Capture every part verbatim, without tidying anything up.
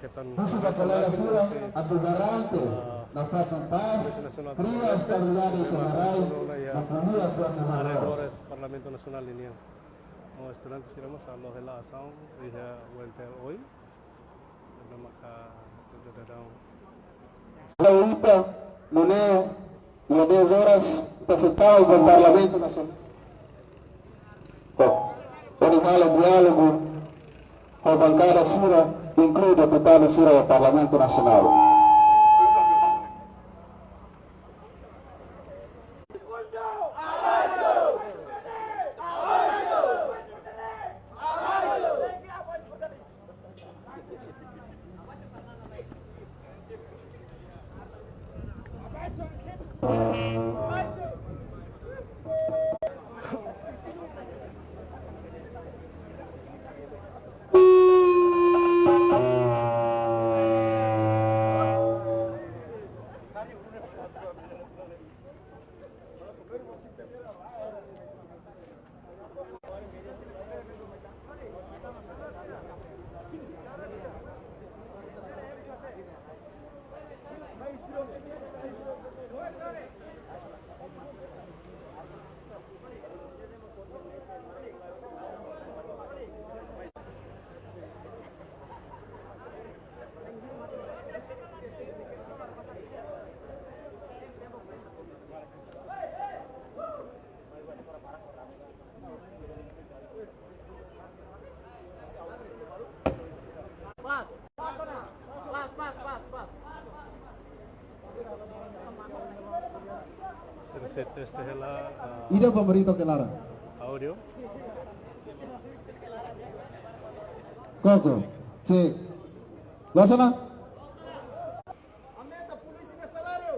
Husu ba kolega sira atu garante nafatin pás, kria estabilidade iha rai, no ko'alia buat ne'ebé. Arredores Parlamentu Nasionál ninian. No estudante sira mós halo hela asaun iha U N T L oin. Ita maka tudo dadau. Ita, nune'e, iha dez horas, ita sei tau ba Parlamentu Nasionál. Bom, hodi halo diálogu ho bankada sira, inklui deputadu sira ba Parlamentu Nasionál. Sira sei testa hela, ah, ida ba marito ke lara. Audio. Koko, cek. Loos ona? Aumenta polísia nia saláriu.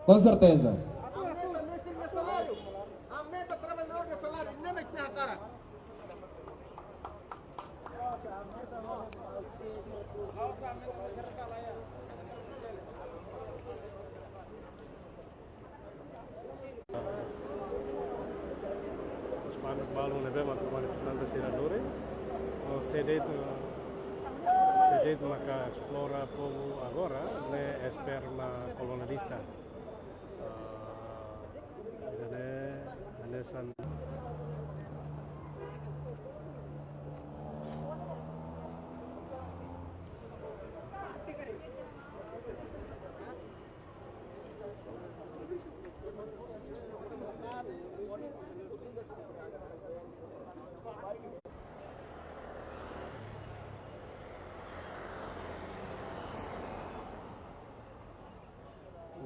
Com certeza. Aumenta mestre nia saláriu. Aumenta trabalhadór nia saláriu. Ne'e mak ita hatara. Spanduk balun ne'ebé mak manifestante sira lori. No, sé de'it, sé de'it maka esplora povu agora, ne'e esperma kolonialista. Ah, ida-ne'e hanesan.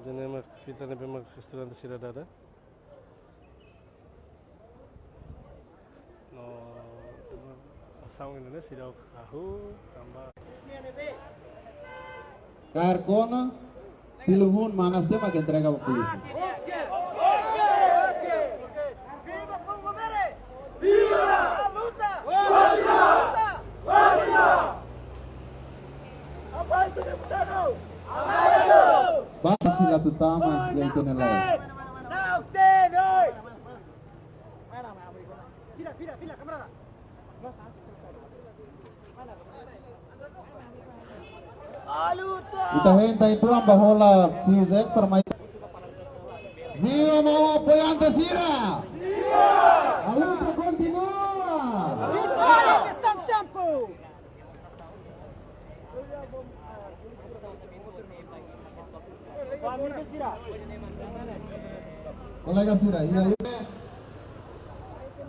Ida-ne'e mak fita ne'ebé mak estudante sira dada. No, asaun ne'e seidauk hahú, tanba. Kaer kona, tilun hun manas de'it mak entrega ba polísia. Viva Povo Mare! Viva! A luta! Viva! Abaixo, deputado! Abaixo! Basta sila tutama, sila itenela. Não tem, não! Ita hein tan uitoan ba hola fuzek permai. Viva maun apoiante sira! Viva! A luta continua! Vitória está em tempo! Kolega sira, iha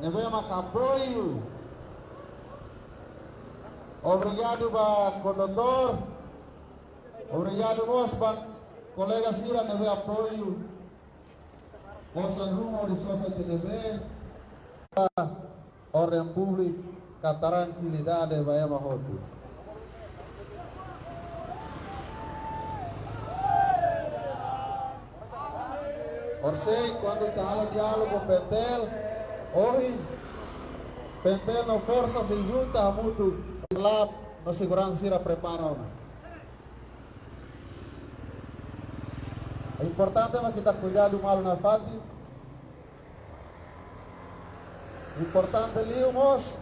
ne'ebé mak apoiu. Obrigadu ba kondutór. Obrigadu mós ba kolega sira ne'ebé apoiu. Osan ruma hodi sosa ita-nia bee. Orden públiku ka trankilidade ba ema hotu. Orsida, kuandu ita halo diálogu PNTL, ohin, PNTL no forsa sei junta hamutuk, lap no seguransa sira prepara ona. Importante mak ita kuidadu malu nafatin. Importante liu mós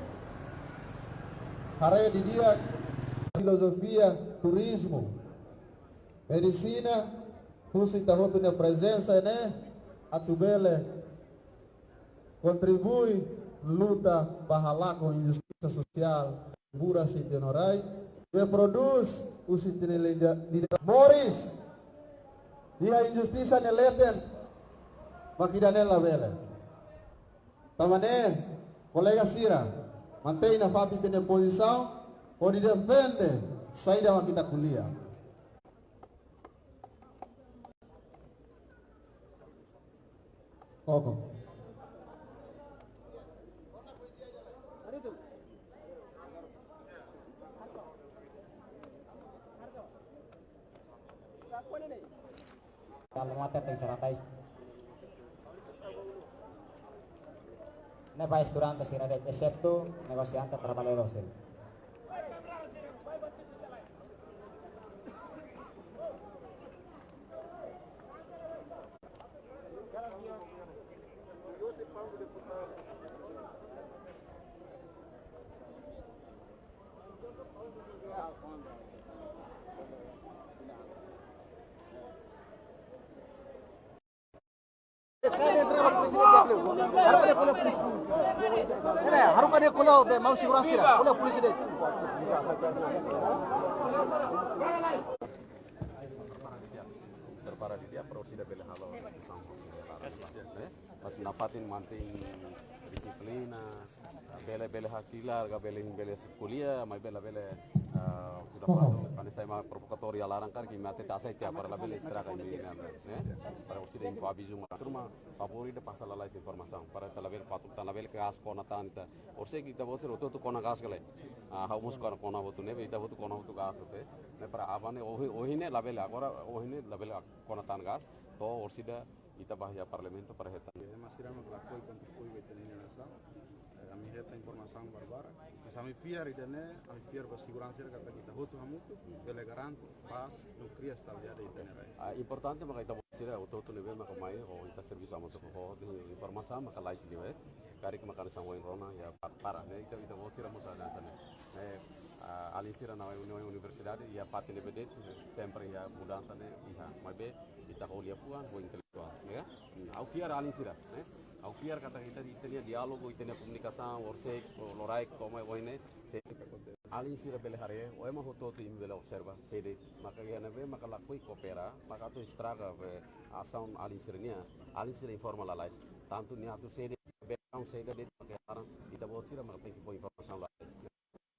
haree didi'ak filozofia turizmu, medisina, husi ita hotu nia prezensa ne'e, atu bele kontribui luta ba halakon injustisa sosiál buras iha ita-nia rai, be produs husi ita-nia lidera-, lidera-, moris iha injustisa nia leten, mak ida-ne'e labele. Tanba ne'e, kolega sira, mantein nafatin ita-nia pozisaun, hodi defende saida mak ita ko'alia. Oke. Kalau mata tadi seratais. Ne'e ba estudante sira de'it, exetu negosiante trabalhadór sira. Haruka de'it ko'alia be maun seguransa sira, ko'alia polísia de'it. Prepara didi'ak para orsida bele halo. Mas nafatin mantein dixiplina, bele, bele hakilar, ka bele, bele ko'alia, maibé labele, ah, sudah patu, hanesan ema provokatóriu iha laran karik, imi hatete hasai tiha, para labele estraga imi-nia, ne'e? Para orsida info avizu, mas turma, favór ida pasa lalais informasaun, para ita labele fatuk tan, labele kaas kona tan ita. Orsida ita-boot sira hotu-hotu kona kaas ka lae. Ah, ha'u mós kona, kona hotu ne'ebé, ita hotu kona hotu kaas hotu, eh. Ne'e para aban ne'e ohin, ohin ne'e labele, agora ohin ne'e labele kona tan kaas, to'o orsida ita bá iha parlamentu para hetan. Ema sira mak lakohi kontribui ba ita-nia nasaun. Eh, ami hetan informasaun barak-barak. Mas ami fiar ida-ne'e, ami fiar ba seguransa sira katak ita hotu hamutuk, bele garante pás no kria estabilidade iha ita-nia rai. Ah, importante maka ita-boot sira hotu-hotu ne'ebé maka mai, ho ita servisu hamutuk ho, ho, ho informasaun maka lalais liu, eh. Karik maka hanesan ohin rona, iha para, para, ne'e, ita, ita-boot sira mós hanesan ne'e. Ne'e, ah, alin sira-nia uni-, universidade, iha fatin ne'ebé de'it, sempre iha mudansa ne'e, iha, maibé, ita ho liafuan, ho intelektuál, ya? Hmm, ha'u fiar alin sira, eh? Ha'u fiar katak ita, ita-nia diálogu, ita-nia komunikasaun, orsida, loraik, to'o mai ohin ne'e, se alin sira bele haree, o ema hotu-hotu imi bele observa, sé de'it, maka iha ne'ebé, maka lakohi koopera, maka atu estraga, be, asaun alin sira-nian, alin sira informa lalais. Tantu nia atu sé de'it, be, asaun sé de'it, maka laran, ita-boot sira, maka tenke fó informasaun lalais.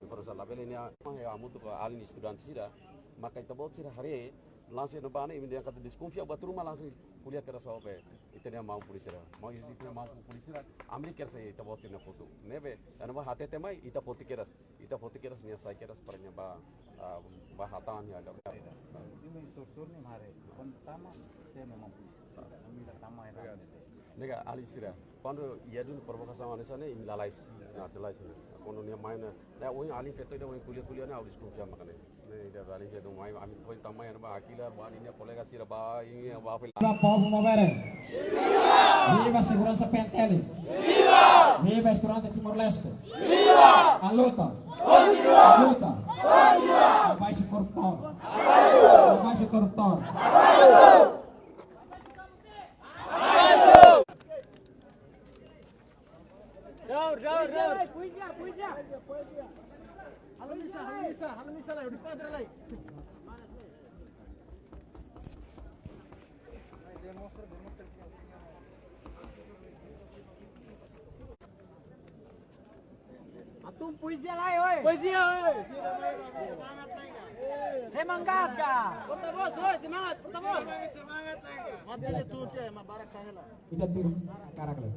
Informasaun labele nia, eh, hamutuk ho alin estudante sira, maka ita-boot sira haree, langsung no bane, imi dehan katak deskonfia, buat ruma langsung ko'alia kedas ho be ita-nia maun polísia sira. Maun, ita-nia maun polísia sira, ami kedas ita-boot sira-nia foto. Ne'ebé, ita-nia maun hatete mai, ita foti kedas. Ita foti kedas, nia sai kedas para nia bá, ah, bá hatán nia ada. Imi sorsor ne'e mare, kon tama, te memang polísia. Ami la tama, ita. Nega alin sira. Kuandu iha duni provokasaun hanesan ne'e, imi lalais. Nah, lalais ne'e. Kuandu nia mai ne'e, ne'e ohin alin feto ida ohin ko'alia-ko'alia ne'e, ha'u deskonfia maka ne'e. Ne'e ida alin feto mai, ami ohin tama iha ne'ebá hakilar, bá ninia kolega sira bá, imi bá fila. Viva povu Maubere. Viva seguransa P N T L. Viva estudante Timor-Leste. Viva! A luta. Continua! A luta. Continua! Abaixo corruptor. Abaixo! Abaixo corruptor. Abaixo! Daur, daur, daur. Puja, puja. Halo misa, halo misa, halo misa lai, hodi padre lai. Hatún puja lai, oi. Puja, oi. Semangat ka? Porta-voz, oi, semangat, porta-voz. Mati le tu, te, ma barak sahela. Ita tiru, karak le.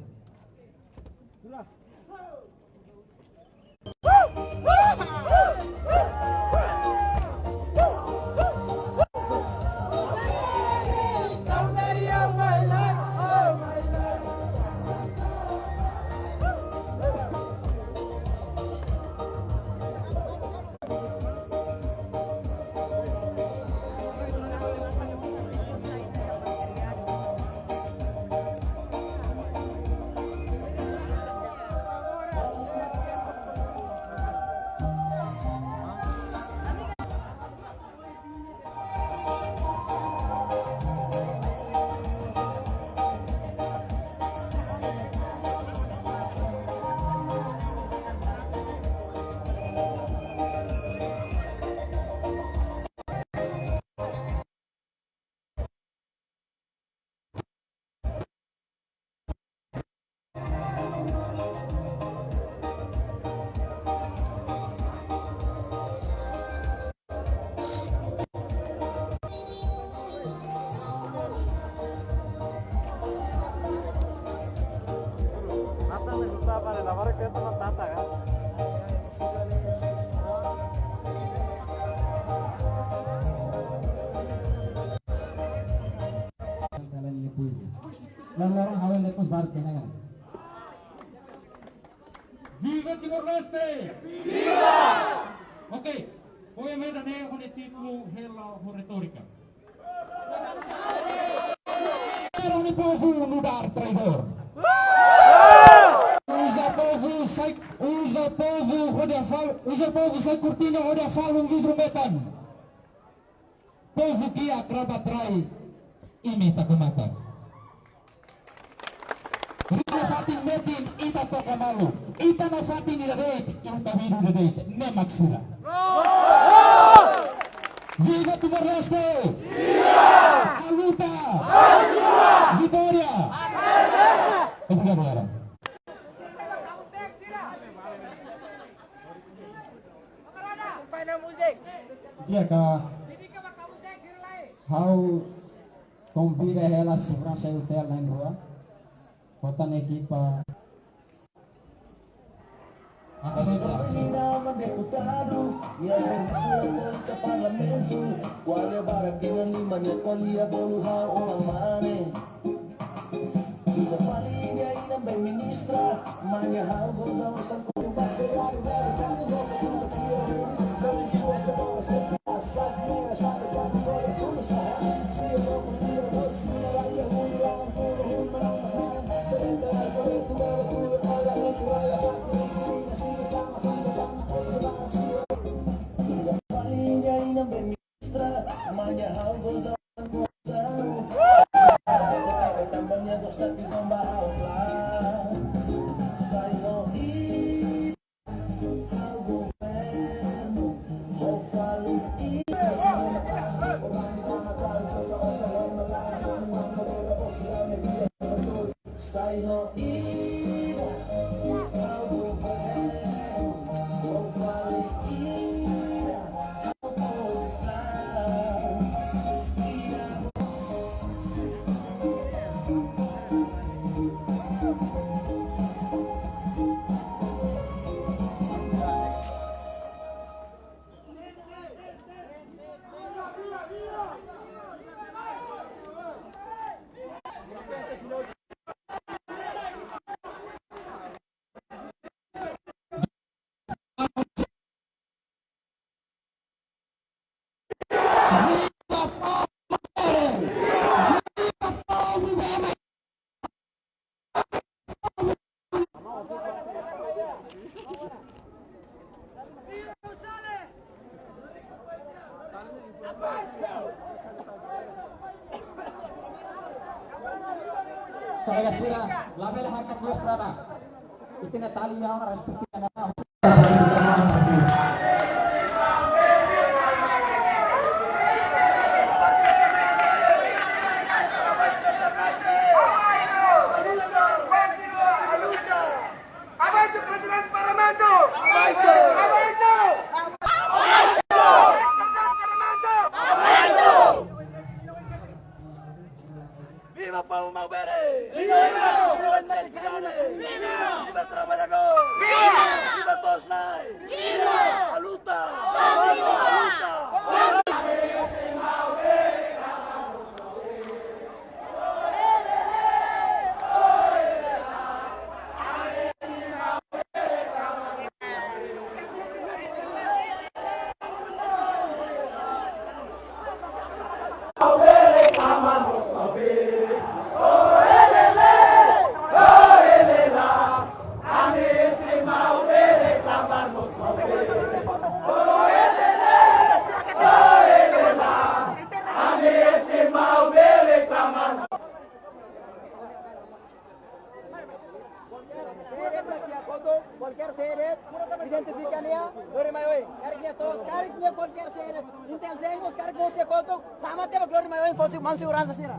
Lalu orang awal lepas balik, ya, kan? Viva Timor-Leste! Viva! Oke, poema ida-ne'e ho nia títulu Hela ho Retórika. Uni povu nu'udar traidór. Uza povu sai, uza povu hodi hafal, uza povu sai kurtina hodi hafal un vidru metan. Povu kiak raba trai, imi taka matan. Ita nafatin metin, ita toka malu. Ita nafatin ida de'it, ita bidu ida de'it. Ne'e mak sira. Viva Timor-Leste! Viva! A luta! Vitória! Obrigadu, galera. Di'ak, ha'u konvida hela seguransa hotel na'in-rua, ho tan ekipa. Aseita. Deputadu, nia servisu ke parlamentu, ko'alia barak tinan lima, nia ko'alia bolu ha'u orang mane. Ida fali nia inan be ministra, manya hau goza usan kudu bate baru baru kami goza kudu cia ministra, kami suas de bawa seta asas nia sata kami goza kudu saha. Cia goza kudu goza sina raya hulu lawan kudu hulu manang manang. Serenta raya kudu goza kudu ala kudu raya kudu kudu nasi kama fanda kama goza baru cia. Ida fali nia inan be Manya hau goza goza. Tambahnya gosta di zomba hau fla. Sai ho i hau governu. Ho fali i. Sai ho ida, ha'u governu, ho fali ida, ha'u osan, ida. Kolega sira, labele hakat loos trana. Ita-nia tali ya ora respeita na. Abaixo, Presidente do Parlamento! Abaixo! Abaixo! Abaixo! Presidente do Parlamento! Abaixo! Viva povu Maubere! Viva! Viva universidade! Viva! Viva trabalhador! Viva! Viva To'os Na'in! Viva! A luta! A luta! Kualkér sé de'it, identifika nia, lori mai oin. Karik nia to'os, karik nia kualkér sé de'it, intelijen mós, karik mós nia kotuk, sama tiha ba lori mai oin, fó manán seguransa sira.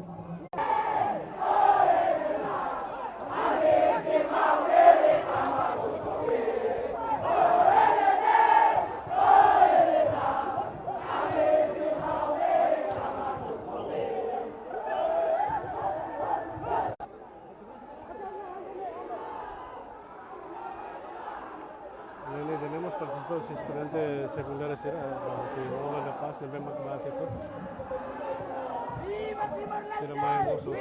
Estudante sekundáriu sira, eh, si Ola da Paz, ne'ebé mak bate tu. Sira mai mosu.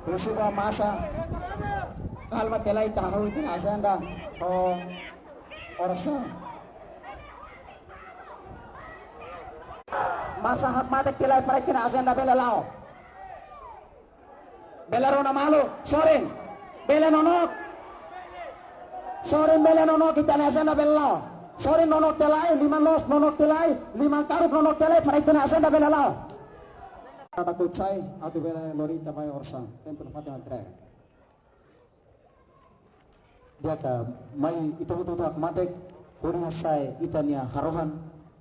Husu ba masa, kalma tela ita hahú ita-nia ajenda ho orasaun. Masa hakmatek tela para ita-nia ajenda bele la'o. Bele rona malu, sorin. Bele nonook. Sorin bele nonook, ita-nia ajenda bele la'o. Sorin nonook tela ai, liman loos nonook tela ai, liman karuk nonook tela ai, para ita-nia ajenda bele la'o. Kata kucai, atu bele lori ita ba orasaun. Templu Fatima Trevi. Di'ak, mai ita hotu-hotu hakmatek, hodi hasa'e ita-nia harohan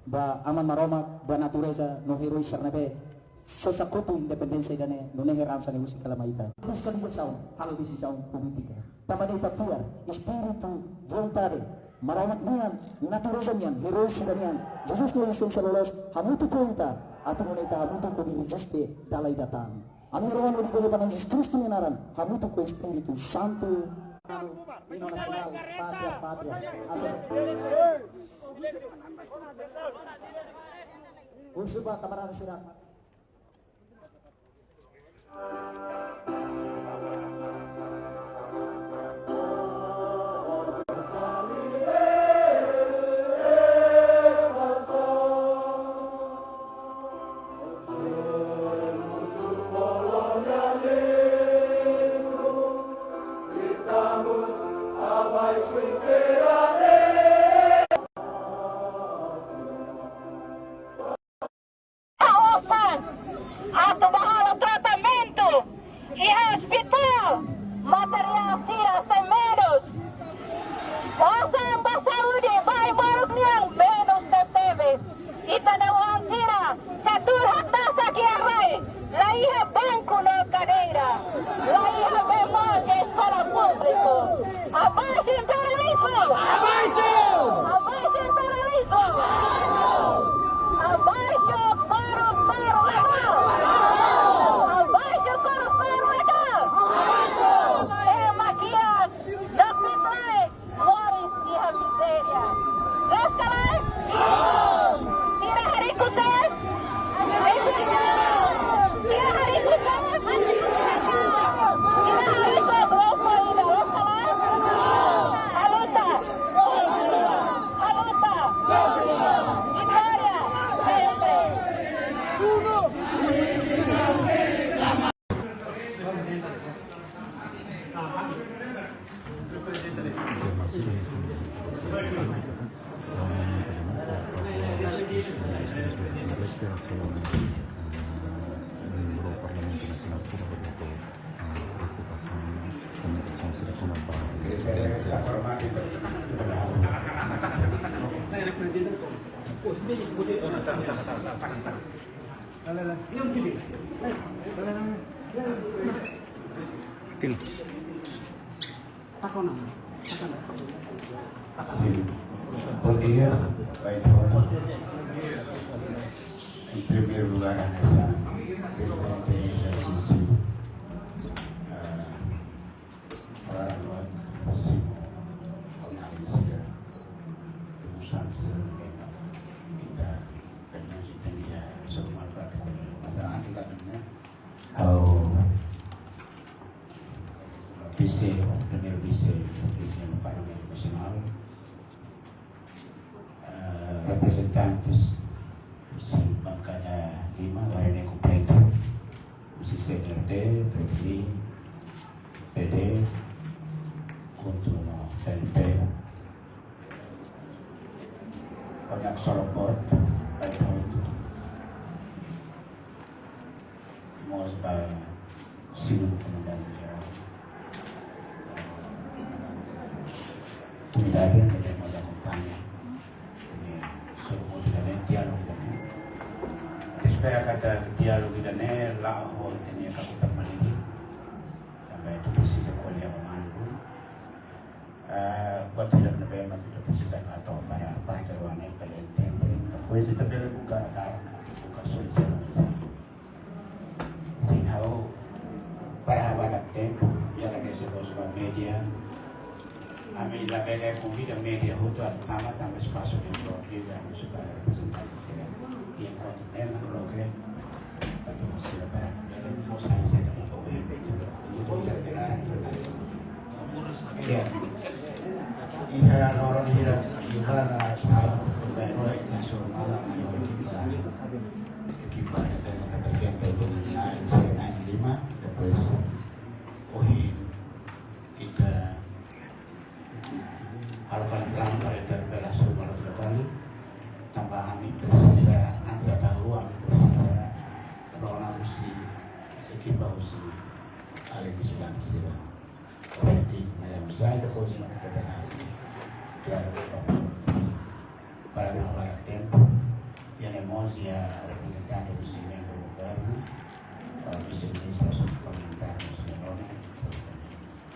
ba Aman Maromak, ba natureza no eroi sira ne'ebé sosa kotu independénsia ida-ne'e, nune'e heransa ne'e husi kala mai ita. Fiskalizasaun, halo desizaun polítika. Tanba ne'e ita fiar, espíritu, vontade, Maromak nian, natureza nian, eroi sira-nian, Jesus nia ezisténsia loloos, hamutuk ho ita, atu nune'e ita hamutuk hodi reziste dala ida tan. Ami rona no digo Tuhan Yesus Kristus nia naran, hamutuk ho Espíritu Santu. Hino nasionál, Pátria, Pátria. Husu ba kamarada sira. Osan atu bá halo tratamentu iha ospitál, materiál sira sei menus. Osan ba saúde ba ai-moruk nian menus tebetebes. Ita-nia oan sira sei tuur hanesan ki'ik rai, la iha banku no kadeira, la iha bee-moos iha eskola públiku. Abaixo imperialismo! Abaixo! Abaixo imperialismo! Abaixo! Abaixo korrupsaun! Ema kiak, dook play, moris iha mizéria. Loos ka lae? Sira hariku sé? Sira hariku sé? Sira hariku grupu ida, loos ka lae? Haluta. Haluta. Vitória. Sim. Bom dia, baik, em primeiro lugar, a nossa presidente em exercício, ah, para nós, Simão Gonçalves, que não sabe se ele está, pelo menos, entendi, é, sobre uma prática, mas a arte da minha Ao vise, primeiru vise, vise no Parlamentu Nasionál, eh, reprezentantes husi bankada lima, agora ne'e kompletu, husi C N R T, Fretilin, P D, KHUNTO no P L P, Koñak Soroport, Baithoto, mós ba segundu komandante jerál. Unidade ne'ebé mós akompaña, eh, sob autoridade diálogu, né? Ita diálogu ida-ne'e la'o ho ita-nia kakutak Malibu. Tanba ita presiza ko'alia ba malu. Ah, buat ida ne'ebé mak ita presiza hato'o para parte rua ne'e para entende. Depois ita bele buka, buka solusaun. Sin ha'u, para ha'u barak tempu, ya la dese dos ba média. Ami labele konvida média hotu atu tama, tanba espasu ne'e própriu, ya ami suka reprezentante sira. I enkuantu ne'e mak loke, atu sira para bele mós sai sira atu bele. Itu tidak benar. Ya. Iha loron hira, iha na sala, iha na sala, iha na sala, iha na sala. Ekipa ida reprezenta ita-nia sira na'in-lima, depois ohin ita halo fali plan para ita bele hasoru malu fali. Tanba ami presiza, antes atu halo, ami presiza rona husi ekipa husi alin estudante sira. Objetivu, mas ya, mas ya, depois mak ita tenke, ya, para ha'u barak tempu, iha ne'e mós iha reprezentante husi membru governu, ah, vise-ministru, asuntu parlamentar, husi governu.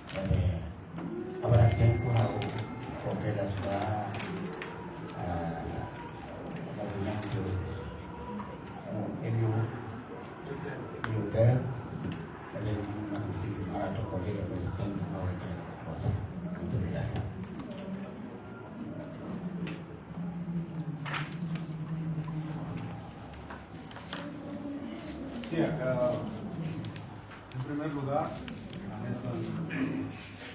Jadi, ha'u barak tempu ha'u foka ba, ah, movimentu, ah, M U, M U T, jadi, mak sira mara to kolega, mas tem uma outra coisa. Muito obrigado. Ya, ah, em primeiro lugar, hanesan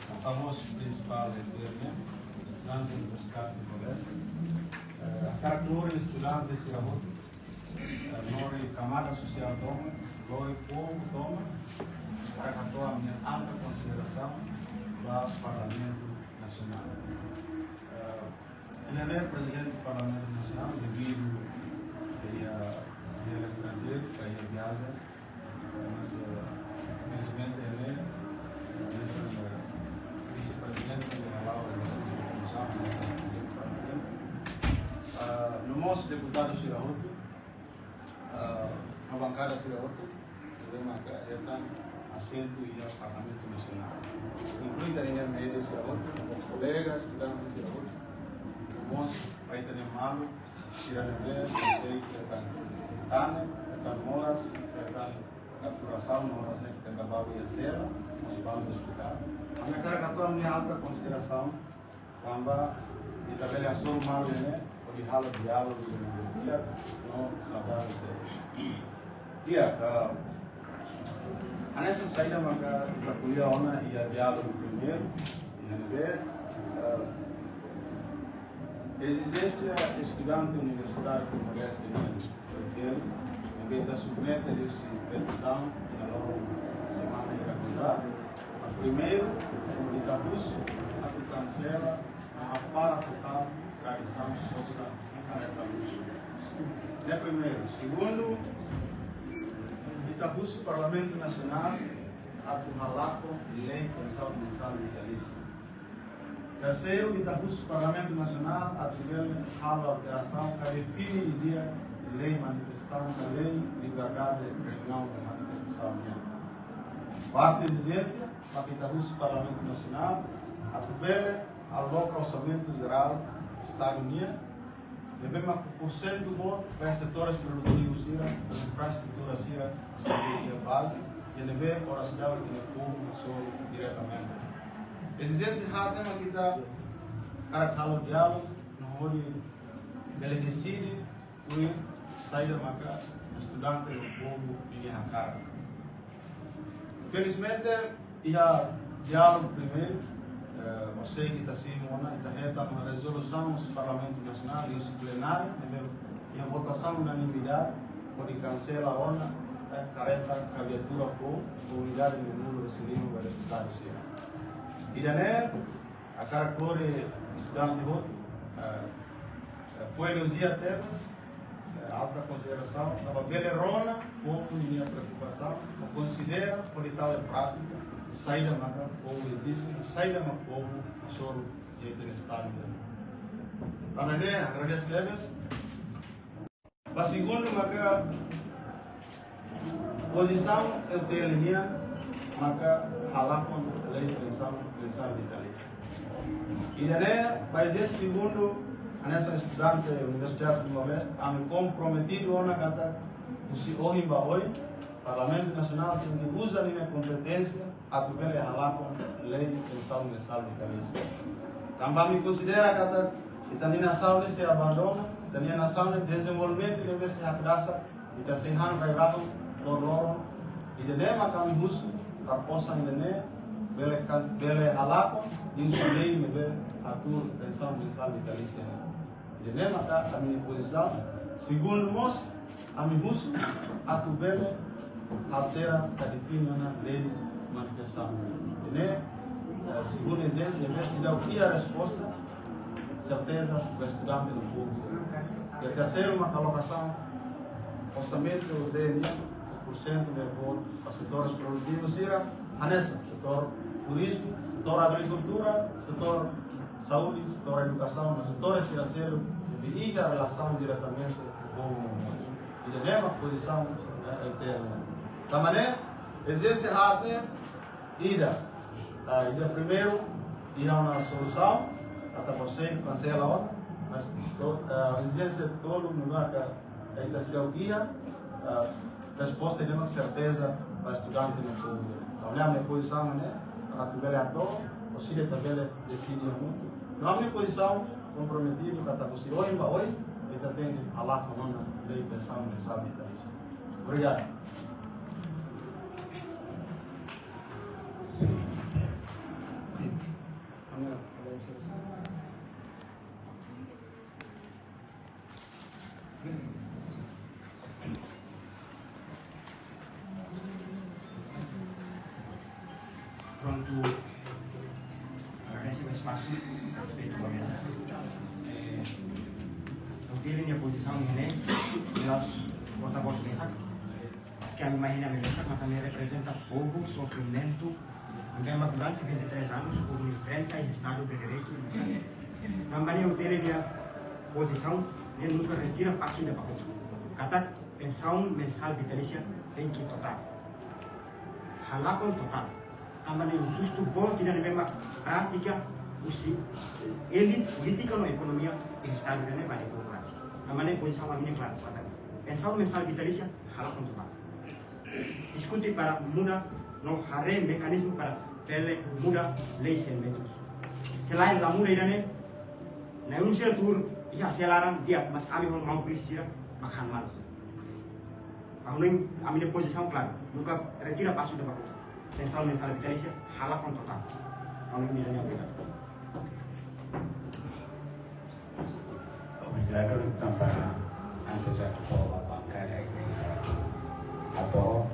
porta-voz prinsipál de F R N, estudante Universidade Timor-Leste, eh, hakarak lori estudante sira hotu, eh, lori kamada sosiál tomak, lori povu tomak, hakarak hato'o ami-nia alta konsiderasaun ba Parlamentu Nasionál. Eh, Nia ne'e Prezidente Parlamentu Nasionál, devidu ke iha, iha estranjeiru, ke iha viajen, mas, eh, felizmente nia ne'e, nia ne'e, eh, vise-prezidente, nia hala'o, nia ne'e, nia ne'e, nia ne'e, ah, no mós deputadu sira hotu, ah, no bankada sira hotu, ne'ebé maka hetan asentu iha Parlamentu Nasionál. Inklui ita-nia média sira hotu, kolega, estudante sira hotu, mós ba ita-nia maluk sira ne'ebé, sei hetan tane, hetan moras, hetan kapturasaun, moras ne'e hetan balu iha sela, mós balu iha ospital. Ami hakarak hato'o ami-nia alta konsiderasaun, tanba ita bele hasoru malu ne'e, hodi halo diálogu, demokrasia, no saudável. Iha, ah, hanesan saida maka ita ko'alia ona iha diálogu primeiru, iha ne'ebé, ah, ezijénsia estudante universitáriu Timor-Leste nian, ne'ebé ita submete liuhusi petisaun iha loron semana hira kontra. Primeiru, ita husu atu kansela no hapara totál tradisaun sosa karreta luxu. Ne'e primeiru. Segundu, ita husu Parlamentu Nasionál atu halakon lei pensaun mensál vitalísia. Terseiru, ita husu Parlamentu Nasionál atu bele halo alterasaun ka define didi'ak lei manifestasaun, ka lei liberdade reuniaun ka manifestasaun nian. Kuartu ezijénsia, mak ita husu Parlamentu Nasionál atu bele aloka orsamentu jerál Estadu nian, ne'ebé mak porsentu boot ba setores produtivus sira, infraestrutura sira, iha baze, iha ne'ebé oras daudaun ita-nia povu hasoru diretamente. Ezijénsia haat ne'e mak ita hakarak halo diálogu, no hodi bele deside, tuir saida maka estudante no povu ninia hakarak. Felizmente, iha diálogu primeiru, eh, orsida ita simu ona, ita hetan ona rezolusaun husi Parlamentu Nasionál, liuhusi plenária, ne'ebé iha votasaun unanimidade, hodi kansela ona, eh, karreta ka viatura foun, unidade no númeru reserva ba deputadu sira. Ida-ne'e, hakarak lori estudante hotu, eh, eh, foin elojia tebes, eh, alta konsiderasaun, tanba bele rona povu ninia preokupasaun, no konsidera hodi tau iha prátika, saida maka povu ezije, saida maka povu hasoru iha ita-nia Estadu nian. Tanba ne'e, agradese tebes. Ba segundu maka, Pozisaun E U T L nian maka halakon lei pensaun mensál vitalísia. Ida-ne'e, ba ezijénsia segundu, hanesan estudante Universidade Timor-Leste, ami komprometidu ona katak husi ohin ba oin, Parlamentu Nasionál tenke uza ninia kompeténsia atu bele halakon lei pensaun mensál vitalísia. Tanba ami konsidera katak ita-nia nasaun ne'e sei abandona, ita-nia nasaun ne'e dezenvolvimentu ne'ebé sei hakdasak, ita sei han rai-rahun loroloron. Ida-ne'e maka ami husu, katak osan ida-ne'e bele kas-, bele halakon, husi lei ne'ebé atur pensaun mensál vitalísia. Ida-ne'e maka ami-nia pozisaun. Segundu mós, ami husu atu bele altera ka define ona lei manifestasaun. Ida-ne'e, eh, segundu ezijénsia, ne'ebé seidauk iha resposta, serteza ba estudante no públiku. I terseiru maka alokasaun orsamentu G N I, porsentu ne'e ba setores produtivus sira, hanesan setór turizmu, setór agrikultura, setór saúde, setór edukasaun, no setór sira seluk ne'ebé iha relasaun diretamente ho povu no moris. Ida-ne'e mak pozisaun, eh, E U T L nian. Tanba ne'e, ezijénsia haat ne'e ida, ah, ida primeiru, iha ona solusaun, atu konsege kansela ona, mas to-, ah, ezijénsia tolu, no maka ita seidauk iha, ah, resposta ida ne'e mak serteza ba estudante no públiku. Entaun, ami-nia pozisaun ne'e, para atu bele atu, orsida ita bele deside hamutuk. No ami-nia pozisaun komprometidu katak husi ohin ba oin, ita tenke halakon ona lei pensaun mensál vitalísia. Obrigadu. Prontu, agradese ba espasu, respeitu ba meza. Eh, E U T L nia pozisaun ne'e, la'ós porta-voz mesak. Maski ami mai iha ne'e mesak, mas ami reprezenta povu, sofrimentu, ne'ebé durante vinte e três anos, povu enfrenta iha Estadu de Direitu. Tanba ne'e E U T L nia pozisaun, ne'e nunka retira pasu ida ba kotuk. Katak pensaun mensál vitalísia tenke totál. Halakon totál. Tanba ne'e injustu boot ida ne'ebé mak prátika husi elite polítika no ekonomia iha Estadu ida-ne'e ba nia povu rasik. Tanba ne'e pozisaun ami ne'e klaru, katak pensaun mensál vitalísia halakon totál. Diskute para muda no haree mekanizmu para bele muda lei sentimentus. Selain la muda ida-ne'e, na'in-rua sira tuur iha sela laran di'ak, mas ami ho maun polísia sira mak han malu. Ha'u hanoin ami-nia pozisaun klaru, nunka retira pasu ida ba kotuk. Pensaun mensál vitalísia halakon totál. Ha'u hanoin ida-ne'e, obrigadu. Obrigadu, tanba antes atu fó ba bankada ida atu hato'o,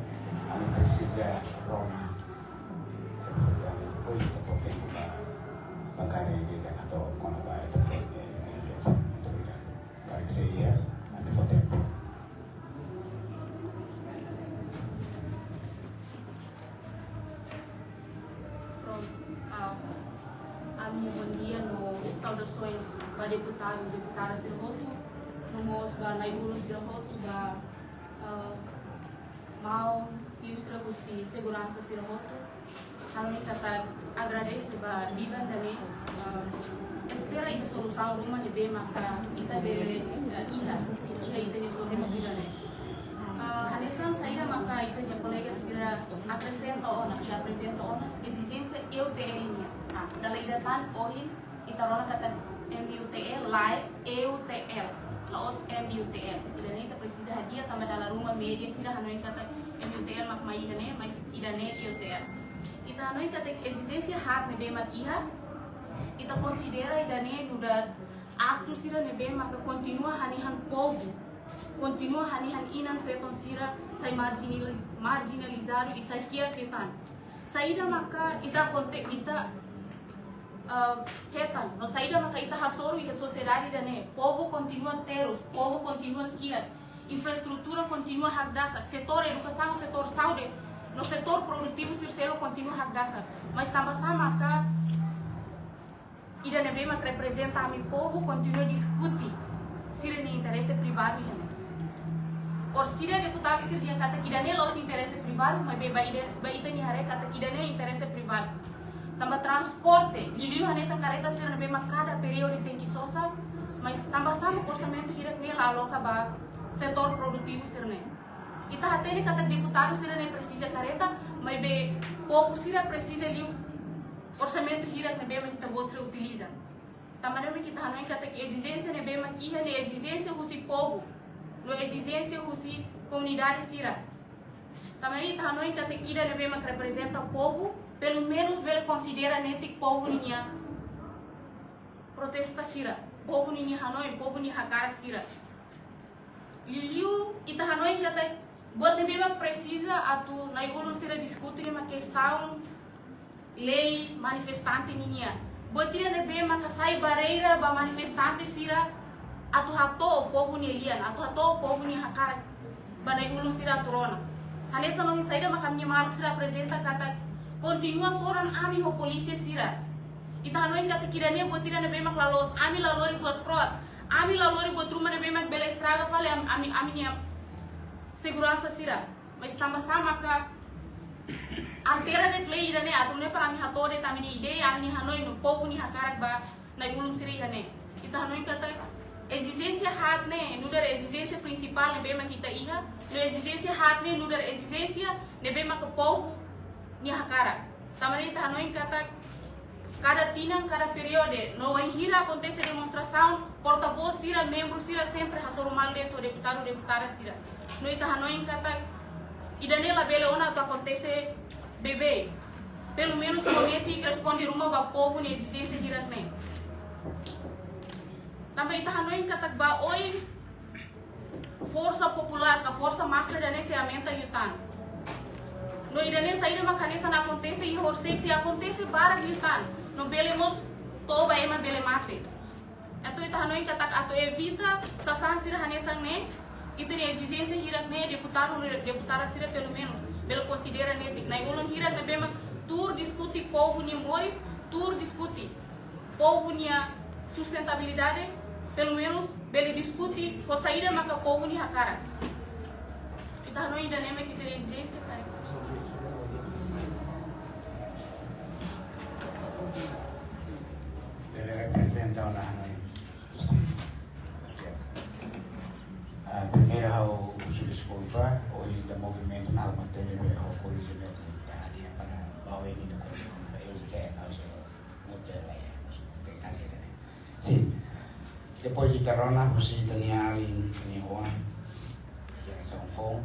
ami presiza rona. Presiza depois atu fó tempu ba bankada ida atu hato'o kona-ba ita fó. Muito obrigado. Para que seja, atu fó tempu. Prontu. Ah, ami-nia bondia no saudasoens ba deputadu, deputada sira hotu, no mós ba na'in-rua sira hotu, ba, ah, maun, tiu sira husi seguransa sira hotu. Ha'u hanoin katak agradese ba biban ida-ne'e, ah, espera iha solusaun ruma ne'ebé maka ita bele, ah, iha, iha ita-nia solusaun ida-ne'e. Ah, hanesan saida maka ita-nia kolega sira aprezenta ona, i aprezenta ona ezijénsia E U T L nian. Ah, dala ida tan ohin, ita rona katak M U T L, lae, E U T L. La'ós M U T L. Ida-ne'e ita presiza hadi'a tanba dala ruma média sira hanoin katak M U T L mak mai iha ne'e, mas ida-ne'e E U T L. Ita hanoin katak ezijénsia haat ne'ebé mak iha, ita konsidera ida-ne'e nu'udar aktu sira ne'ebé maka kontinua hanehan povu, kontinua hanehan inan-feton sira sai marjinal-, marjinalizadu i sai kiak liután. Saida maka ita konte-, ita, eh, hetan, no saida maka ita hasoru iha sosiedade ida-ne'e, povu kontinua terus, povu kontinua kiak, infraestrutura kontinua hakdasak, setór edukasaun, setór saúde, no setór produtivu sira seluk kontinua hakdasak. Mas tanbasá maka ida ne'ebé mak reprezenta ami povu kontinua diskute sira-nia interese privadu iha ne'e? Orsida deputadu sira dehan katak ida-ne'e la'ós interese privadu, maibé ba ida, ba ita-nia haree katak ida-ne'e interese privadu. Tanba transporte, liuliu hanesan karreta sira ne'ebé mak kada períodu tenke sosa, mas tanba sá mak orsamentu hirak-ne'e la aloka ba setór produtivu sira-ne'e. Ita hatene katak deputadu sira-ne'e presiza karreta, maibé povu sira presiza liu orsamentu hirak ne'ebé mak ita-boot sira utiliza. Tanba ne'e mak ita hanoin katak ezijénsia ne'ebé mak iha ne'e ezijénsia husi povu, no ezijénsia husi komunidade sira. Tanba ne'e ita hanoin katak ida ne'ebé mak reprezenta povu, pelumenus bele konsidera netik povu ninia protesta sira, povu ninia hanoin, povu nia hakarak sira. Liuliu ita hanoin katak buat ne'ebé mak presiza atu na'i-ulun sira diskuti ne'e mak kestaun lei manifestante ninia. Buat ida ne'ebé maka sai barreira ba manifestante sira atu hato'o povu nia lian, atu hato'o povu nia hakarak ba na'i-ulun sira atu rona. Hanesan ohin saida maka ami-nia maluk sira aprezenta katak kontinua soran ami ho polísia sira. Ita hanoin katak ida-ne'e buat ida ne'ebé mak la loos, ami la lori buat kroat. Ami la lori buat ruma ne'ebé mak bele estraga fali am-, ami, ami-nia seguransa sira. Mas tanba sá maka altera de'it lei ida-ne'e, atu nune'e para ami hato'o de'it ami-nia ideia, ami-nia hanoin no povu nia hakarak ba na'i-ulun sira iha ne'e. Ita hanoin katak ezijénsia haat ne'e, nu'udar ezijénsia prinsipál ne'ebé mak ita iha, no ezijénsia haat ne'e, nu'udar ezijénsia ne'ebé mak povu nia hakarak. Tanba ne'e ita hanoin katak kada tinan, kada períodu, no wainhira akontese demonstrasaun, porta-vós sira, membru sira sempre hasoru malu de'it ho deputadu, deputada sira. No ita hanoin katak ida-ne'e labele ona atu akontese beibeik. Pelumenus promete responde ruma ba povu nia ezijénsia hirak-ne'e. Tanba ita hanoin katak ba oin forsa populár ka forsa masa ida-ne'e sei aumenta liután. No ida-ne'e saida mak hanesan akontese iha Orsek sei akontese barak liután. No bele mós toba ema bele mate. Entaun ita hanoin katak atu evita sasán sira hanesan ne'e, ita-nia ezijénsia hirak-ne'e deputadu, deputada sira pelumenus bele konsidera netik. Na'i-ulun hirak ne'ebé mak tuur diskuti povu nia moris, tuur diskuti povu nia sustentabilidade, pelumenus bele diskuti ho saida maka povu nia hakarak. Ita hanoin ida-ne'e mak ita-nia ezijénsia karik. Bele reprezenta ona hanoin. Ah, primeiru ha'u husu deskulpa, ohin ita movimentu na alma tene be ha'u korrije be ita hadi'a para bawa ini ita korrije be eu ke ha'u se muter la ya, ke kali ini. Sin. Depois ita rona, husi ita-nia alin, ita-nia oan, jerasaun foun,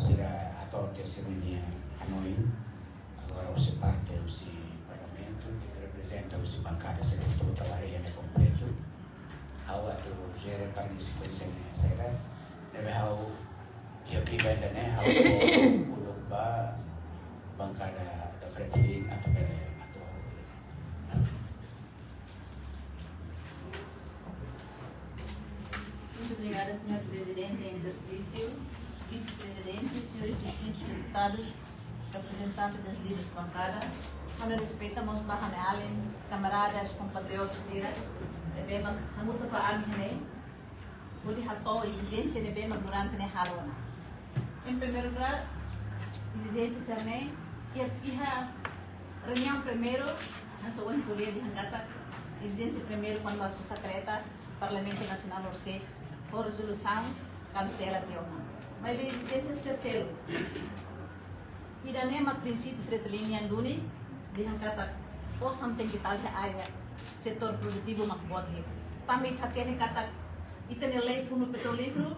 sira hato'o tiha sira-nia hanoin. Agora husi parte husi parlamentu, ita reprezenta husi bankada sira hotu, ita la haree ne'e kompletu. Ha'u atu jere para nia sekuénsia ne'e saida, ne'ebé ha'u iha primeira ne'e, ha'u uluk ba bankada da Fretilin atu bele atu. Muito obrigada, senhor Presidente em exercício, Vice-Presidente, senhores distintos deputados, representante das líderes de bancada. Ha'u-nia respeitu mós ba ha'u-nia alin, kamaradas, kompatriotas sira ne'ebé mak hamutuk ho ami iha ne'e, hodi hato'o ezijénsia ne'ebé mak durante ne'e halo ona. Em primeiro lugar, ezijénsia sira-ne'e, iha, iha reuniaun primeiru, hanesan ohin ko'alia dehan katak ezijénsia primeiru kona-ba sosa karreta, Parlamentu Nasionál Orsek ho rezolusaun kansela tiha ona. Maibé ezijénsia sira seluk. Ida-ne'e mak prinsípiu Fretilin nian duni, dehan katak osan tenke tau iha área setór produtivu mak boot liu. Tanba ita hatene katak ita-nia lei fundu petrolíferu,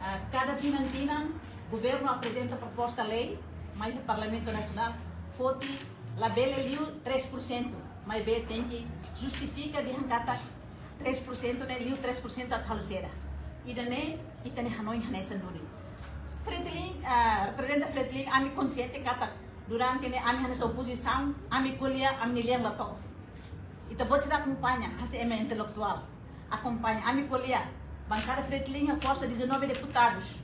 ah, kada tinan-tinan governu aprezenta proposta lei mai iha Parlamentu Nasionál, foti labele liu três por cento, maibé tenke justifika dehan katak três por cento ne'e liu três por cento atu halo saida. Ida-ne'e ita-nia hanoin hanesan duni. Fretilin, ah, reprezenta Fretilin, ami konsiente katak durante ne'e ami hanesan opozisaun, ami ko'alia, ami-nia lian la to'o. Ita-boot sira akompaña, hanesan ema intelektuál. Akompaña, ami ko'alia, bankada Fretilin iha forsa dezanove deputadus.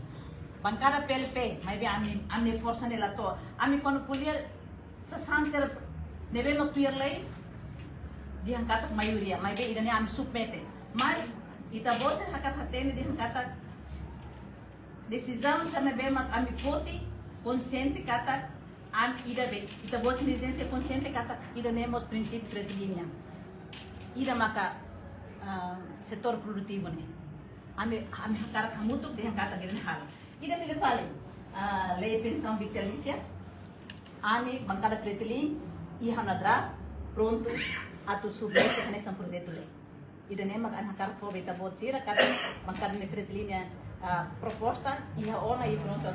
Bankada P L P, maibé ami, ami-nia forsa ne'e la to'o. Ami kuandu ko'alia, sasán sira ne'ebé mak tuir lei, dehan katak maioria, maibé ida-ne'e ami submete. Mas ita-boot sira hakarak hatene dehan katak Desizaun sira ne'ebé mak ami foti konsiente katak ami ida be, ita-boot sira konsiente katak ida-ne'e mós prinsípiu Fretilin nian. Ida maka, ah, setór produtivu ne'e. Ami, ami hakarak hamutuk dehan katak ida-ne'e halo. Ida fila fali, ah, lei pensaun vitalísia. Ami, bankada Fretilin, iha ona draft, prontu atu submete hanesan projetu lei. Ida-ne'e mak ami hakarak fó ba ita-boot sira, katak bankada ne'e Fretilin nian, ah, proposta, iha ona i prontu,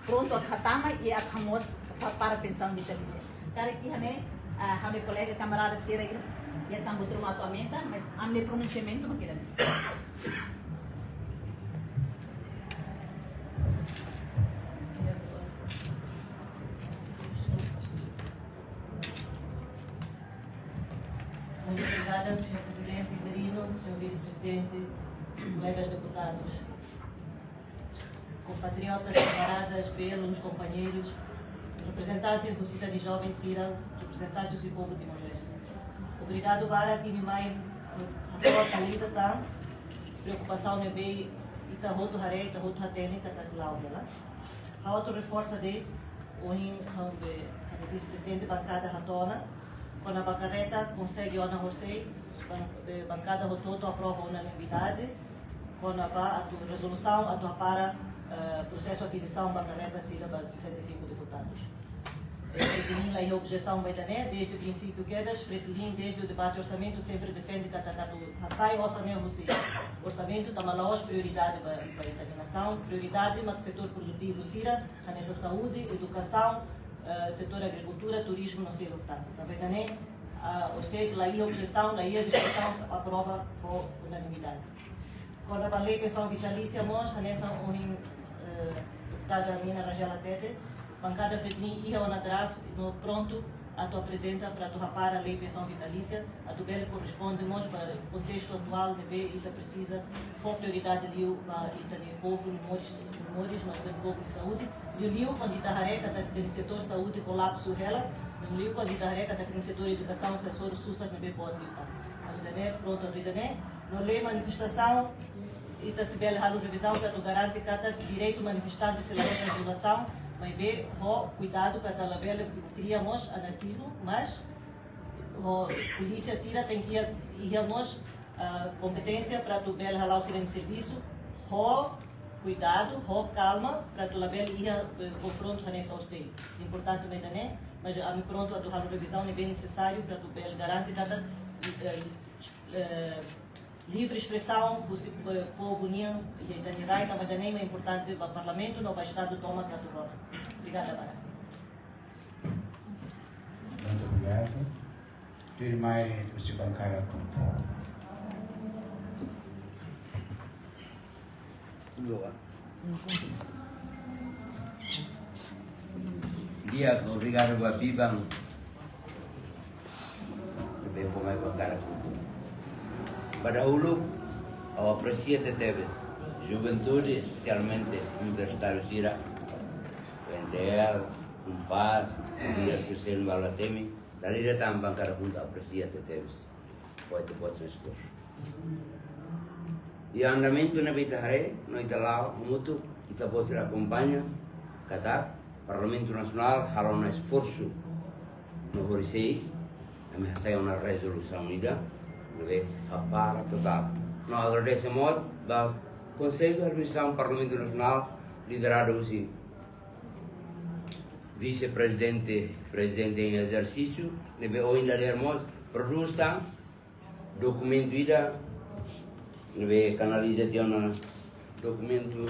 prontu atu hatama i atu hamoos para pensaun vitalísia. Karik iha ne'e, ah, ha'u-nia kolega kamarada sira iha, iha Tamboruma atu aumenta, mas ami-nia pronunsiamentu mak ida-ne'e. Muito obrigada, senhor Presidente interino, senhor Vice-Presidente, colegas deputados, compatriotas, camaradas, belos, companheiros, representantes do Cidade Jovem sira, representantes do povo timor-leste. Obrigado barak imi mai, eh, hato'o ita-nia preokupasaun ne'ebé ita hotu haree, ita hotu hatene katak la'o hela. Ha'u atu reforsa de'it, ohin, ha'u be, ha'u be Vice-Presidente bankada hato'o ona, kona-ba karreta konsege ona horisehik, ban-, be, bankada hotu-hotu aprova unanimidade, kona-ba atu rezolusaun, atu hapara, eh, prosesu akizisaun ba karreta sira ba sessenta e cinco deputados. Eh, Fretilin la iha objesaun ba ida-ne'e, desde prinsípiu kedas, Fretilin, desde debate orsamentu, sempre defende katak atu hasai osan ne'e husi orsamentu, tanba la'ós prioridade ba, ba ita-nia nasaun, prioridade mak setór produtivu sira, hanesan saúde, edukasaun, eh, setór agrikultura, turizmu, no seluk tan. Tanba ida-ne'e, ah, horisehik la iha objesaun, la iha diskusaun, aprova ho unanimidade. Kona-ba lei pensaun vitalísia mós, hanesan ohin, eh, deputada Nina Rangel hatete, bankada Fretilin iha ona draft no prontu atu aprezenta para atu hapara lei pensaun vitalísia, atu bele korresponde mós ba kontestu atuál ne'ebé ita presiza fó prioridade liu ba ita-nia povu nia moris, nia moris, no ita-nia povu nia saúde. Liuliu kuandu ita haree katak ita-nia setór saúde kolapsu hela, liuliu kuandu ita haree katak ita-nia setór edukasaun sai hasoru susar ne'ebé boot liután. Entaun ida-ne'e, prontu atu ida-ne'e, no lei manifestasaun, ita sei bele halo revizaun para atu garante katak direitu manifestante sei la hetan violasaun, maibé ho kuidadu katak labele kria mós anarkizmu, mas ho polísia sira tenke iha, iha mós, ah, kompeténsia para atu bele hala'o sira-nia servisu ho kuidadu, ho kalma, para atu labele iha, eh, konfrontu hanesan horisehik. Importante mak ida-ne'e, mas ami prontu atu halo revizaun ne'ebé nesesáriu para atu bele garante katak, eh, eh, livre espresaun husi, eh, povu nian, iha ita-nia rai, tanba ida-ne'e mak importante ba Parlamentu no ba Estadu tomak atu rona. Obrigada barak. Muito obrigado. Tuirmai husi bankada KHUNTO. Di'ak, obrigadu ba biban ne'ebé fó mai ba bankada KHUNTO. Ba dahuluk, ha'u apresia tebetebes juventude, espesialmente universitáriu sira, U N T L, UNPAZ, Universidade Sosiál Balatemi, dala ida tan bankada KHUNTO apresia tebetebes. Fó ita-boot sira esforsu. I andamentu ne'ebé ita haree, no ita la'o hamutuk, ita-boot sira akompaña, katak Parlamentu Nasionál halo ona esforsu. No horisehik, ami hasai ona rezolusaun ida, ne'ebé hapara totál. No agradese mós ba Konsellu Administrasaun Parlamentu Nasionál, lideradu husi Vise-Prezidente, Prezidente em Exercício, ne'ebé ohin dadeer mós prodús tan dokumentu ida, ne'ebé kanaliza tiha ona dokumentu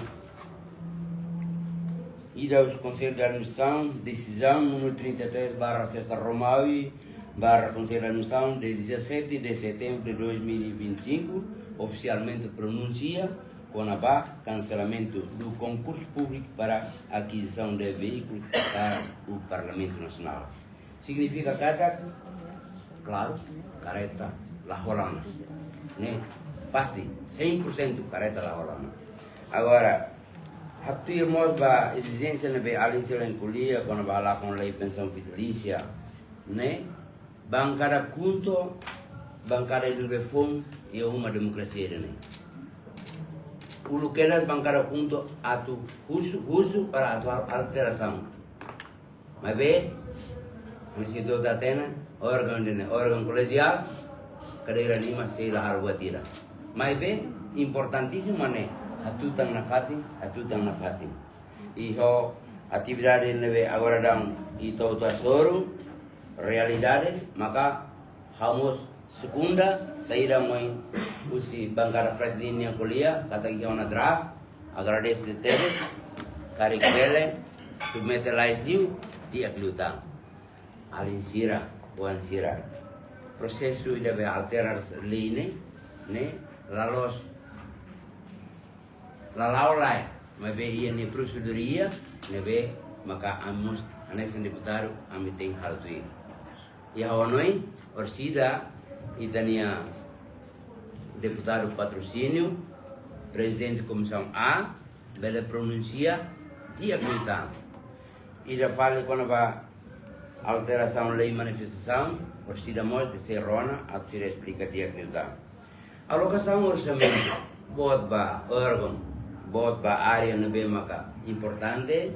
ida husi Konsellu de Administrasaun, desizaun númeru trinta e três barra sexta Romawi, barra Konsellu de Administrasaun, de dezassete de setembro de dois mil e vinte e cinco, ofisialmente pronunsia kona-ba cancelamento do concurso público para aquisição de veículo para o Parlamento Nacional. Signifika katak, klaru, karreta la hola ona. Ne'e, pasti, cem por cento karreta la hola ona. Agora, hatuir mós ba ezijénsia ne'ebé alin sira ko'alia, kona-ba halakon lei pensaun vitalísia, ne'e, bankada KHUNTO, bankada ida ne'ebé foun iha uma demokrasia ida-ne'e. Uluk kedas bankada KHUNTO atu husu, husu para atu halo alterasaun. Maibé, meskipun ita hatene, órgaun ne'e órgaun kolegiál, kadeira lima sei la halo buat ida. Maibé, importantísimu mak ne'e, hatutan nafatin, hatutan nafatin. I ho atividade ne'ebé agora daudaun ita hotu hasoru, realidade, maka ha'u mós sekunda, saida mai husi bankada FRETILIN nian ko'alia, katak iha ona draft, agradese tebes, karik bele, submete lalais liu, di'ak liután. Alin sira, oan sira. Prosesu ida be altera lei ne'e, ne'e, la loos, la la'o lai, maibé iha nia prosedura ne'ebé maka ami mós hanesan deputadu ami tenke halo tuir. I ha'u hanoin, orsida ita-nia deputadu Patrocínio, prezidente Komisaun A, bele pronunsia di'ak liután. Ida fali kona-ba alterasaun lei manifestasaun, orsida mós sei rona, atu sira esplika di'ak liután. Alokasaun orsamentu, boot ba órgaun, boot ba área ne'ebé maka importante,